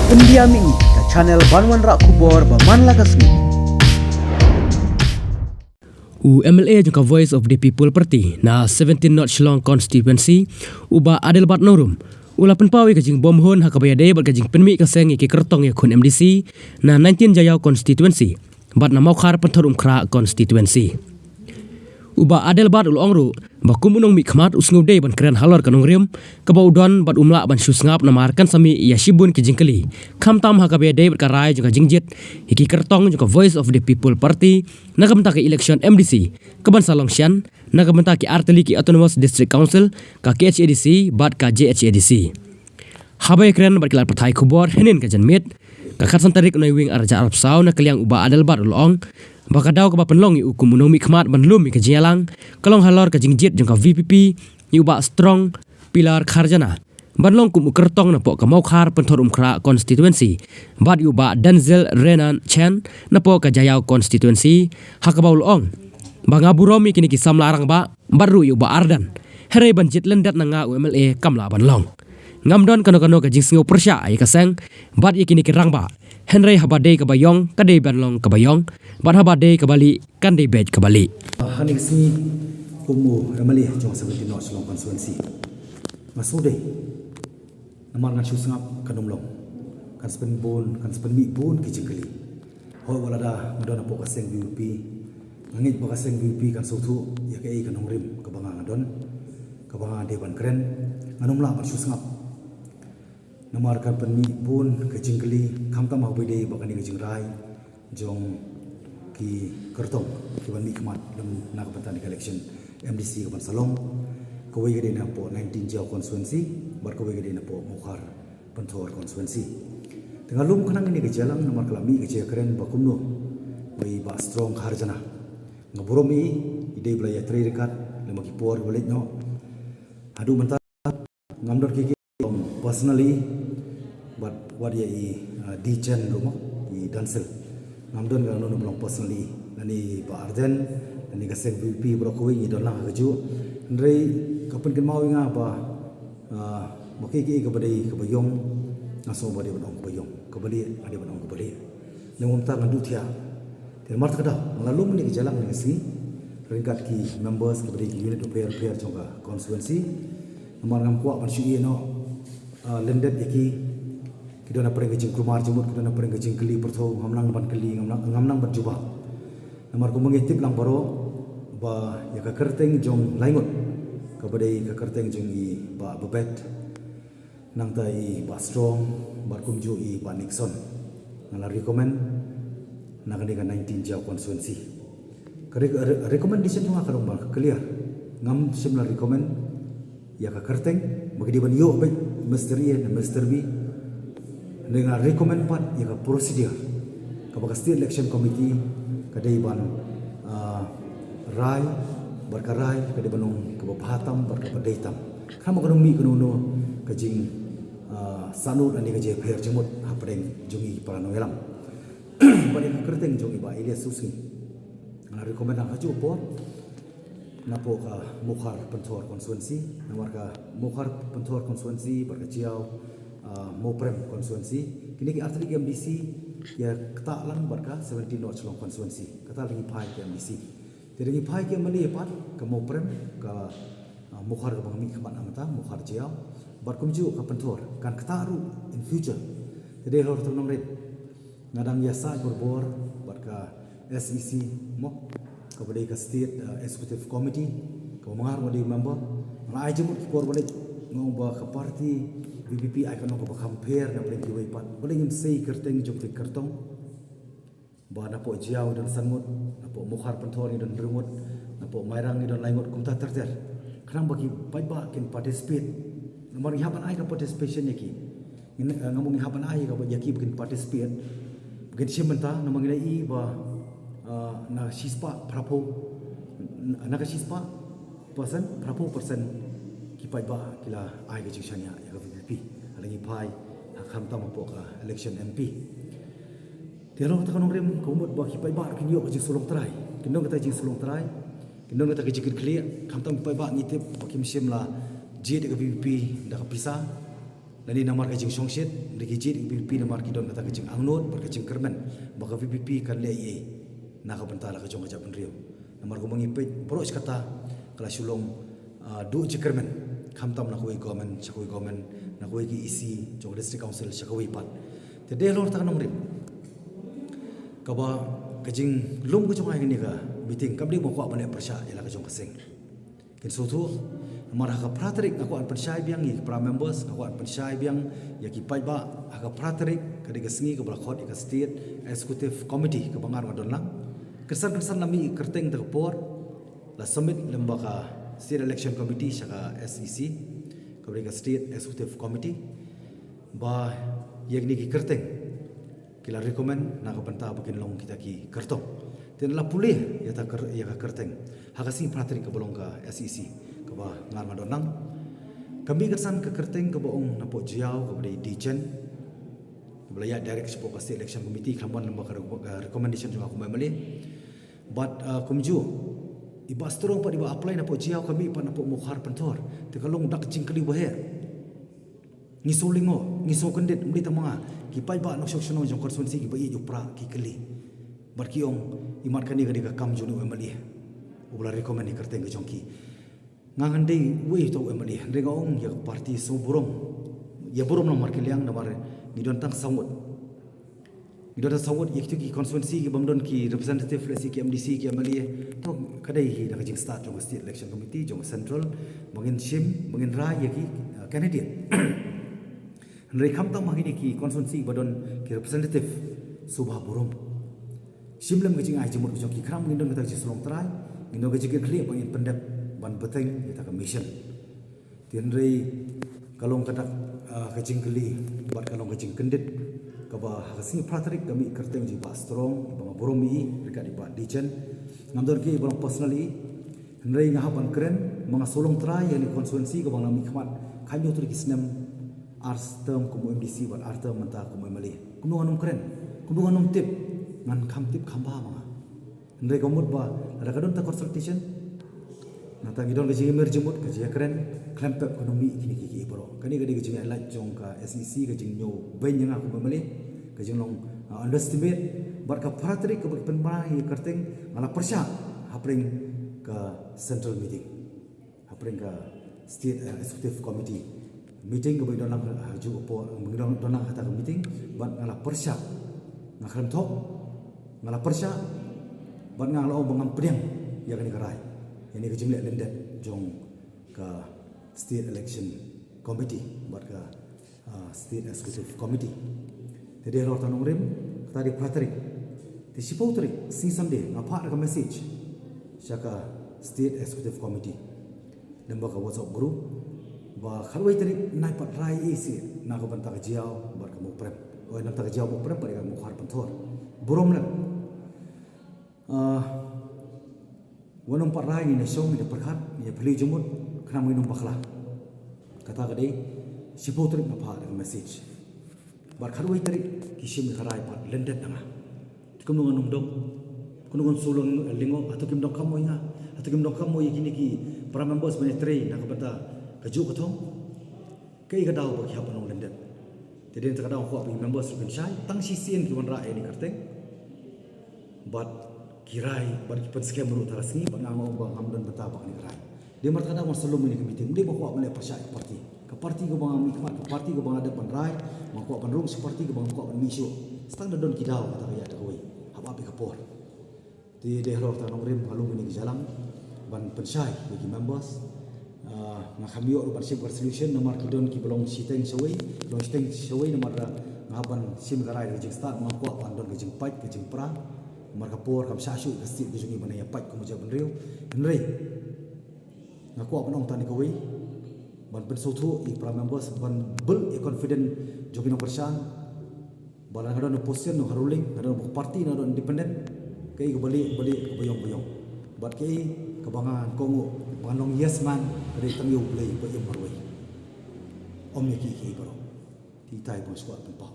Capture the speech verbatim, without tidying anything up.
India Mini, ka channel ban wanrah khubor ba man la ka sngi. U M L A jong ka Voice of the People Party na seventeen North Shillong Constituency, u Bah Adelbert Nongrum, u la pynpaw ïa ka jingbymhun ha kaba ïadei bad ka jingpynmih ka seng ïa ki kyrtong ïakhun M D C na nineteen Jaïaw Constituency bad na Mawkhar Pynthor Umkhrah Constituency. U Bah Adelbert u la ong ruh ba kum u nongmihkhmat u sngewdei ban kren halor ka nongrim kaba u don bad um lah ban shu sngap namar kan sa mih ïa shibun ki jingkylli, khamtam ha kaba ïadei bad ka rai jong ka jingjied ïa ki kyrtong jong ka Voice of the People Party na ka bynta ka election M D C kaban sa long shen na ka bynta ki artylli ki Autonomous District Council, ka K H A D C bad ka J H A D C. Haba ïakren bad ki lad pathai khubor hynnin ka janmiet, ka khatsan tarik u Naiwieng arhajar arphew saw, na ka liang u Bah Adelbert u la ong ba ka daw kaba pynlong ïa u kum u nongmihkhmat ban lum ïa ka jingïalang ka long halor ka jingjied jong ka V P P ïa u Bah Strong Pillar Kharjana ban long kum u kyrtong napoh ka Mawkhar Pynthor Umkhrah Constituency bad ïa u Bah Denzel Renan Chen napoh ka Jaïaw Constituency, ha kaba u la ong ba nga burom ïa kine ki samla rangbah bad ruh ïa u Bah Ardent, hynrei ban jied lyndet na nga u M L A kam lah ban long. Ngam don kano kano ka jingsngew pyrshah ïa ka seng bad ïa kine ki rangbah, hynrei haba dei kaba ïong ka dei ban long kaba ïong, bad haba dei kaba lieh kan dei beit kaba lieh. Hangne ka sngi kum u M L A jong seventeen North Shillong Constituency, nga sngewdei namar ngan shu sngap kan ym long, kan sa pynbun, kan sa pynmih bun ki jingkylli. Hooid, wat lada nga don hapoh ka seng V P P, nga ngeit ba ka seng V P P kan sngewthuh ïa kaei ka nongrim kaba nga nga don, kaba nga dei ban kren. Ngan ym lah ban shu sngap namar kan pynmih bun ka jingkylli, khamtam haba ïadei bad kane ka jingrai jong ki kyrtong kiban mihkhmat lem na ka bynta kane ka election M D C kaban sa long. Kawei ka dei napoh nineteen Jaïaw Constituency bad kawei ka dei napoh Mawkhar Pynthor Constituency. Te nga lum khnang ïa kane ka jingïalang namar ka la mih ka jingkren ba kumno ba i Bah Strong Kharjana, nga burom ïa i, i dei ba la ïatrei ryngkat lem ha ki por kiba leit noh. Haduh mynta ngam don kiei kiei ba long personally, bad wat ïa i, ah, D Chen ruh mo, i Denzel. Ngam don kano kano ba long personally, lane i Bah Ardent, lane ka seng V P P baroh kawei ngi don lang ha kajuh. Hynrei ka pynkynmaw ïa nga ba, ah, ba kiei kiei kaba dei kaba ïong, nga sngew ba dei ban ong kaba ïong, kaba lieh nga dei ban ong kaba lieh. Lem kumta ngan duh thiah. Te namar kata ka daw nga la lum ïa kane ka jingïalang ïa kane ka sngi ryngkat ki members kiba dei ki unit bapher bapher jong ka constituency. Namar ngam kwah ban shu ïeh noh, ah, lyndet ïa ki, ki don ha pdeng ka jingkulmar jingmut, ki don ha pdeng ka jingkylli pyrthew, ngam nang ban kylli, ngam nang, ngam nang ban jubab. Namar kumba ngi tip lang baroh ba ïa ka kyrteng jong lai ngut, kaba dei ka kyrteng jong i Bah Babet, nangta i Bah Strong, bad kumjuh i Bah Nixon, nga la recommend na kane ka nineteen Jaïaw Constituency. Ka re-, re-, recommendation jong nga ka long ba clear. Ngam shym la recommend ïa ka kyrteng ba ki dei ban ïoh beit Mister A ne Mister B. Hynrei nga recommend pat ïa ka procedure kaba ka State Election Committee ka dei ban, ah, rai, bad ka rai ka dei ban long kaba bha tam bad kaba dei tam. Khnang ba kan ym mih kano kano ka jing, ah, sahnut lane ka jingpher jingmut hapdeng jong ngi para nongïalam. Bad ïa ka kyrteng jong i Bah Elias Susngi, nga la recommend lang ha kajuh ka por napoh ka Mawkhar Pynthor Constituency, namar ka Mawkhar Pynthor Constituency bad ka Jaïaw, ah, Mawprem Constituency, kine ki artylli ki M D C ki ïa ktah lang bad ka seventeen North Shillong Constituency, kata la ngi phai ki M D C. Te da ngi phai ki M L A pat, ka Mawprem, ka, ah, Mawkhar kaba nga mihkhmat mynta, Mawkhar Jaïaw, bad kumjuh ka Pynthor kan ktah ruh in future. Te dei halor kata ka nongrim nga dang ïasaid borbor bad ka S E C mo, kaba dei ka State, ah, Executive Committee, kaba ma nga ruh nga dei member. Nga la ai jingmut ki por ba leit, nga ong ba ka party V P P ai ka nong kaba kham pher na pdeng kiwei pat. Balei ngim sei kyrteng jong ki kyrtong? Ba napoh Jaïaw ngi don san ngut, napoh Mawkhar Pynthor ngi don hynriew ngut, napoh Mairang ngi don lai ngut, kumta ter ter. Khnang ba ki paidbah kin participate. Namar ngi hap ban ai ka participation ïa ki. Ngin, eh, ngam, ngi hap ban ai ïa ki ba kin participate, ba kin shim bynta, namar ngi la ïohi ba, eh, na shispah phraphew, na ka shispah percent, phraphew percent ki paidbah ki la ai ka jingshaniah ïa ka V P P ha la ngi phai, ha khamtam hapoh ka election M P. Te halor kata ka nongrim ka mut ba ki paidbah ruh kin ïoh ka jingsuk longtrai, kin don kata ka jingsuk longtrai, kin don kata ka jingkitkhlieh. Khamtam ki paidbah ngi tip ba kim shym la jied ïa ka V P P da ka pisa. Lane namar ka jingshongshit, hynrei ki jied ïa ka VPP namar ki don kata ka jingangnud bad ka jingkyrmen ba ka VPP kan leh ei ei na ka bynta la ka jong ka jaitbynriew. Namar kumba ngi peit baroh shi katta ka la shu long, ah, duh jingkyrmen, khamtam na kawei government sha kawei government, na kawei ka EC jong ka District Council sha kawei pat. Te dei halor kata ka nongrim kaba ka jinglum ka jong nga ïa kane ka meeting kam dei ba nga kwah ban leh pyrshah ïa la ka jong ka seng. Kin sngewthuh, namar ha ka phra tarik nga kwah ban pynshai biang ïa ki para members, nga kwah ban pynshai biang ïa ki paidbah. Ha ka phra tarik ka dei ka sngi kaba la khot ïa ka State Executive Committee kaba nga ruh nga don lang. Kynsan kynsan la mih kyrteng ta ka por, la submit lem bad ka State Election Committee sha ka SEC, kaba dei ka State Executive Committee, ba ïa kine ki kyrteng ki la recommend na ka bynta ba kin long kita ki kyrtong. Te la pule ïa ta kyr-, ïa ka kyrteng ha ka sngi phra tarik kaba long ka SEC kaba nga ruh nga don lang. Ka mih kynsan ka kyrteng kaba ong na poh Jaïaw kaba dei Dijen, kaba la ïaid direct shapoh ka State Election Committee khlem wan lem bad ka re-, ka recommendation jong nga kum u MLA. Bad, uh, kumjuh i Bah Strong pat iba apply na poh Jaïaw ka mih pat na poh Mawkhar Pynthor. Te ka long da ka jingkylli ba heh. Ngi sngewlyngngoh, ngi sngewkyndit, ym dei tang ma nga, ki paidbah nongshong shnong jong constituency kiba ïeit u Prah ki kylli bad ki ong, i mat kane ka dei ka kam jong une u MLA uba la recommend ïa ka kyrteng ka jong ki. Nga ngan dei uwei uta u MLA, hynrei nga ong ïa ka party sngewburom, ïa burom lang markylliang namar ngi don tang saw ngut. Ngi don tang saw ngut ïa kito ki constituency ki bym don ki representative, lehse ki MDC, ki MLA. To ka dei hi da ka jingstad jong ka State Election Committee, jong ka Central, ba ngin shim, ba ngin rai ïa ki, uh, candidate. Hynrei khamtam ha kine ki constituency ba don ki representative, sngewbha burom. Shim lem ka jingai jingmut ka jong ki, khnang ba ngin don kata ka jingshlong trai, ngin don ka jingkitkhlieh ba ngin pyndep ban bteng ïa kata ka mission. Te hynrei ka long ka dak, ah, ka jingkylli bad ka long ka jingkyndit kaba ha ka sngi phra tarik ka mih kyrteng jong i Bah Strong, iba nga burom ïa i, ryngkat i Bah Dijen. Ngam don kiei ba long personal ïa i. Hynrei nga hap ban kren, ma nga shu long trai ïa kane ka constituency kaba nga la mihkhmat khathynñiew tylli ki snem, ar term kum u MDC bad ar term mynta kum u MLA. Kumno ngan ym kren, kumno ngan ym tip, ngan kham tip kham bha ma nga. Hynrei ka mut ba lada ka don ta consultation, nangta ngi don ka jingïamir jingmut, ka jingïakren, khlem pep kan ym mih kine kiei kiei baroh. Kane ka dei ka jingïalait jong ka SEC, ka jingñiew beiñ ïa nga kum u MLA, ka jinglong, ah, underestimate. Bad ka phra tarik kaba ki pynbna ïa ka kyrteng, nga la pyrshah hapdeng ka central meeting, hapdeng ka State, eh, Executive Committee meeting kaba ngi don lang ha, ha juh ka por, ngi don, don lang ha kata ka meeting, bad nga la pyrshah, nga khlem thok, nga la pyrshah, bad nga la ong ba ngam pdiang ïa kane ka rai, ïa kane ka jingleh lyndet jong ka State Election Committee bad ka, ah, State Executive Committee. Te dei halor kata ka nongrim, kata dei phra tarik. Te shiphew tarik, sngi Sunday, nga phah da ka message sha ka State Executive Committee lem bad ka WhatsApp group ba khatwei tarik ngin ai pat rai ei ei seh na ka bynta ka Jaïaw bad ka Mawprem. Oi, na ka bynta ka Jaïaw Mawprem bad ka Mawkhar Pynthor. Burom lem. Ah, wat nym pat rai, ngin ïa shong, ngin ïa pyrkhat, ngin ïa phylliew jingmut, khnang ba ngin ym bakla. Kata ka dei, shiphew tarik nga phah da ka message. Bad khatwei tarik ki shim ïa ka rai pat lyndet na nga. Te kumno ngan ym dong, kumno ngan shu long lyngngoh, hato kim donkam mo ïa nga, hato kim donkam mo ïa kine ki para members ban ïatrei na ka bynta ka juh ka thong. Kaei ka daw ba ki hap ban long lyndet? Te dei na kata ka daw nga kwah ba ki members ruh kin shai, tang shisien ki wanrah ïa kane ka kyrteng. Bad ki rai, bad ki pynskhem ruh ha kata ka sngi, bad nga nga ong ba ngam don bynta bad kane ka rai. Dei namar kata ka daw ngan sa lum ïa kane ka meeting, ym dei ba nga kwah ban leh pyrshah ïa ka party. Ka party kaba nga mihkhmat, ka party kaba nga dep ban rai, nga kwah ban rung sha ka party kaba nga kwah ban mih shuh. Sa tang da don ki daw kata ka ïa kata kawei. Hap ap ïa ka por. Te dei halor kata ka nongrim nga lum ïa kane ka jingïalang ban pynshai ïa ki members. Ah, nga khlem ïoh ruh ban shim ka resolution namar ki don kiba long shiteng shawei, ki long shiteng shawei namar nga hap ban shim ka rai da ka jingstad, nga kwah ban don ka jingpait, ka jingpra. Namar ka por kam shah shuh ïa ka state ka jong ngi ban ïa pait kum u jaitbynriew. Hynrei nga kwah ban ong tang ïa kawei, ban pynsngewthuh ïa ki para members, ban build ïa ka confidence jong ki nongkyrshan. Ba lada nga don opposition, nga don ruling, nga don party, nga don independent, kaei kaba lieh, kaba lieh, kaba ïong, kaba ïong. Bad kaei kaba nga kohnguh, ba ngan long yes man, ka dei tang ïa U Blei ba im marwei. Ym ïa kiei kiei baroh. Te itai ba nga sngewkwah pynpaw.